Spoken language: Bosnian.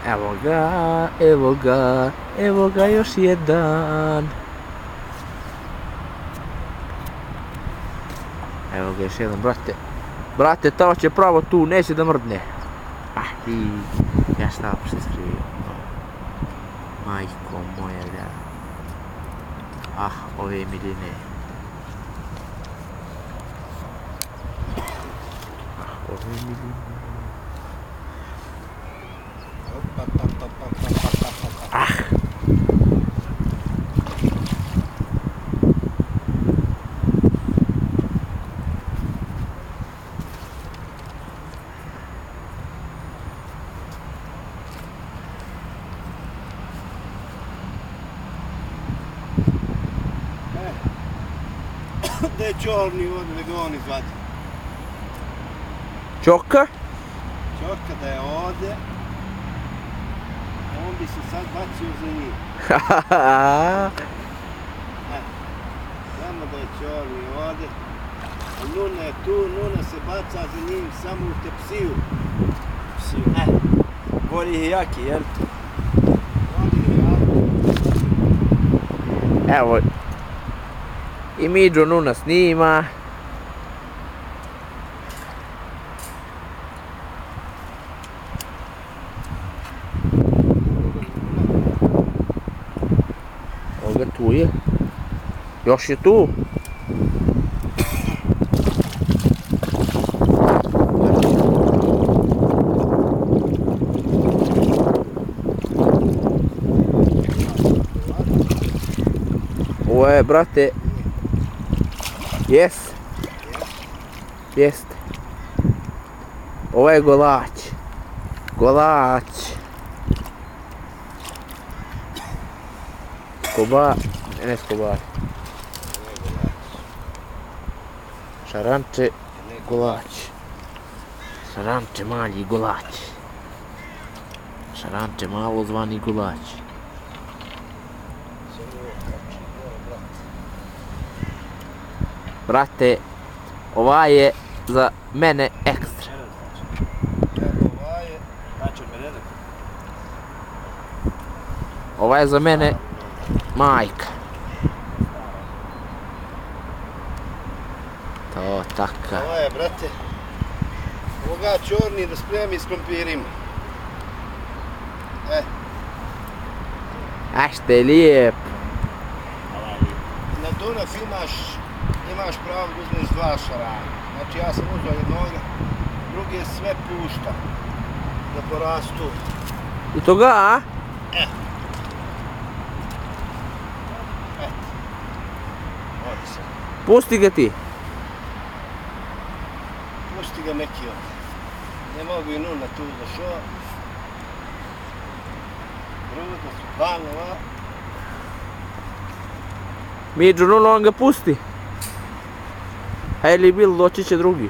Evo ga još jedan. Evo ga još jedan, brate. Brate, tamo će pravo tu, neće da mrdne. Ah, i ja šta se skrivio. Majko moja, da. Ah, ove miline. Ah, ove miline. Ah. Da je čorni ovdje, da ga on izvadi. Čoka? Čoka da je ovdje, on bi se sad bacio za njih. Samo da je čorni ovdje, a Nuna je tu, Nuna se baca za njim samo u tepsiju. Psiju. Voli ih jaki, jel? Voli ih jaki. Evo. I Midžo Nuna snima. Evo ga, tu je. Još je tu. Ovo je, brate, jeste. Ovo je golać. Ne skobar. Šaranče, golać. Šaranče mali golać. Šaranče malo zvani golać. Brate, ova je za mene ekstra. Ova je za mene majka. To taka. Ovo je, brate, ovoga čorni da spremi s krompirima. A što je lijep. Na Dunav imaš pravo da uzmeš dva šarana. Znači ja sam uzeo jednoga, drugi sve pušta da porastu. I toga, a? Odi se. Pusti ga ti. Pusti ga neki on. Ne mogu i Nuna tu došao. Drugo su planova. Midžo Nuna, on ga pusti. Hajde li bil, doći će drugi.